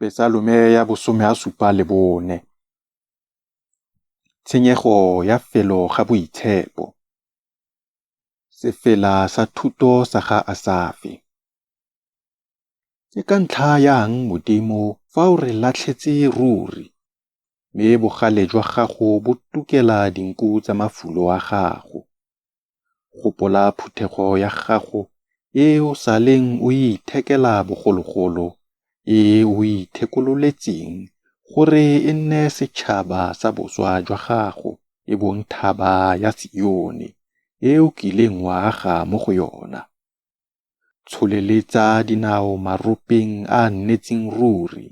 Pesalome ya bosome a supa le bone. Tshenyego ya felo ga boitshepo. Sefela sa thuto sa ga Asafe. Ke ka ntlha yang Modimo fa o re latlhetse ruri, mme bogale jwa gago bo tukela dinku tsa mafulo a gago? Gopola phuthego ya gago e o sa leng o e ithekela bogologolo, e o e ithekololetseng gore e nne setšhaba sa boswa jwa gago, e bong thaba ya Sione e o kileng wa aga mo go yona. Tsholeletsa dinao maropeng a a nnetseng ruri,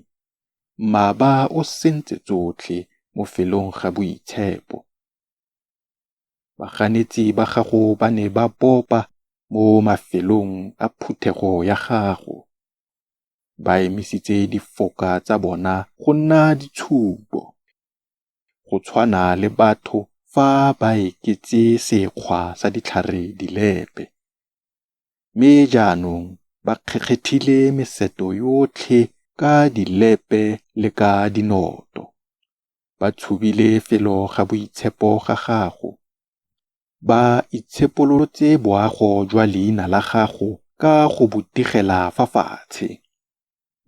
mmaba o sentse tsotlhe mo felong ga boitshepo. Baganetsi ba gago ba ne ba bopa mo mafelong a phuthego ya gago, ba emisitse difoka tsa bona go nna ditshupo, go tshwana le batho fa ba eketse sekgwa sa ditlhare dilepe. Mme jaanong ba kgekgethile meseto yotlhe ka dilepe le ka dinoto, ba tshubile felo ga boitshepo ga gago, ba itshepololotse boago jwa leina la gago ka go bo digela fa fatshe.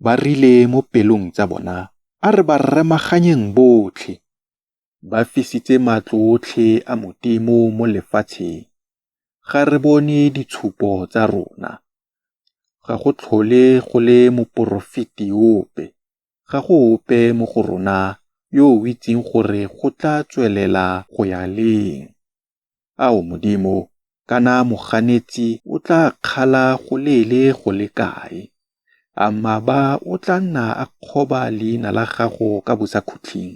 Ba rile mo pelong tsa bona, A re ba remaganyeng botlhe! Ba fisitse matlo otlhe a Modimo mo lefatsheng, ga re bone ditshupo tsa rona. Ga go tlhole go le moporofeti ope, ga go ope mo go rona yo o itseng gore go tla tswelela go ya leng. Ao Modimo, kana moganetsi o tla kgala goleele go le kae? A mmaba o tla nna a kgoba leina la gago ka bosakhutleng?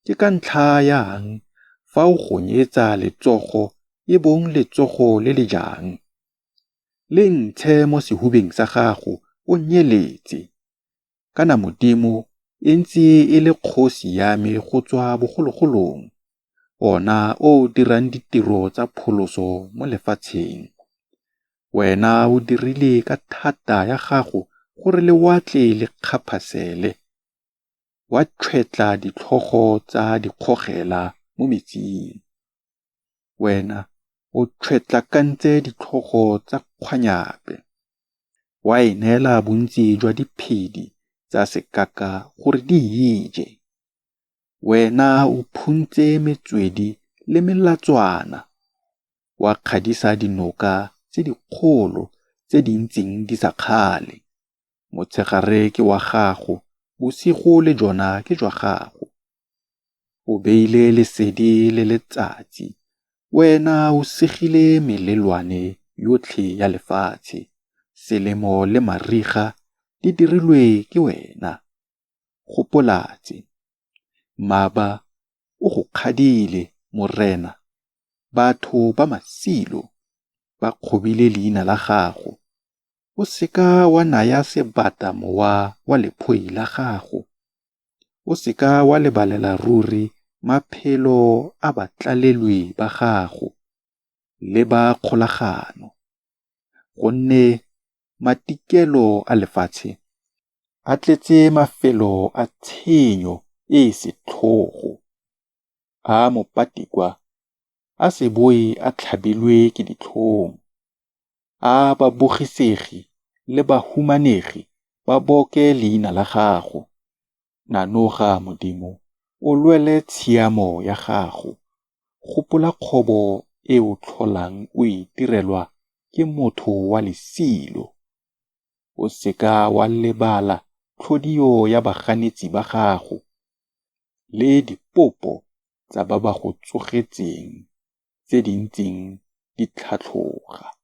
Ke ka ntlha yang fa o gonyetsa letsogo e bong letsogo le le jang? Le ntshe mo sehubeng sa gago o nnyeletse. Kana Modimo e ntse e le kgosi ya me go tswa bogologolong, ona o o dirang ditiro tsa pholoso mo lefatsheng. Wena o dirile ka thata ya gago gore lewatle le kgaphasele, wa tšhwetla ditlhogo tsa dikgogela mo metsing. Wena o tšhwetlakantse ditlhogo tsa kgwanyape, wa e neela bontsi jwa diphedi tsa sekaka gore di e je. Wena o phuntse metswedi le melatswana, wa kgadisa dinoka tse dikgolo tse di ntseng di sa kgale. Motshegare ke wa gago, bosigo le jona ke jwa gago. O beile lesedi le letsatsi, wena o segile melelwane yotlhe ya lefatshe, selemo le mariga di dirilwe ke wena. Gopola tse, mmaba o go kgadile, Morena, batho ba masilo ba kgobile leina la gago. O se ka wa naya sebata mowa wa lephoi la gago, o se ka wa lebalela ruri maphelo a batlalelwi ba gago le ba kgolagano. Gonne matikelo a lefatshe a tletse mafelo a tshenyo e e setlhogo, a mopatikwa a se boe a tlhabilwe ke ditlhong, a babogisegi le bahumanegi ba boke leina la gago. Nanoga Modimo, o lwele tshiamo ya gago, gopola kgobo e o tlholang o e direlwa ke motho wa lesilo. O se ka wa lebala tlhodio ya baganetsi ba gago le dipopo tsa ba ba go tsogetseng tse di ntseng di tlhatloga.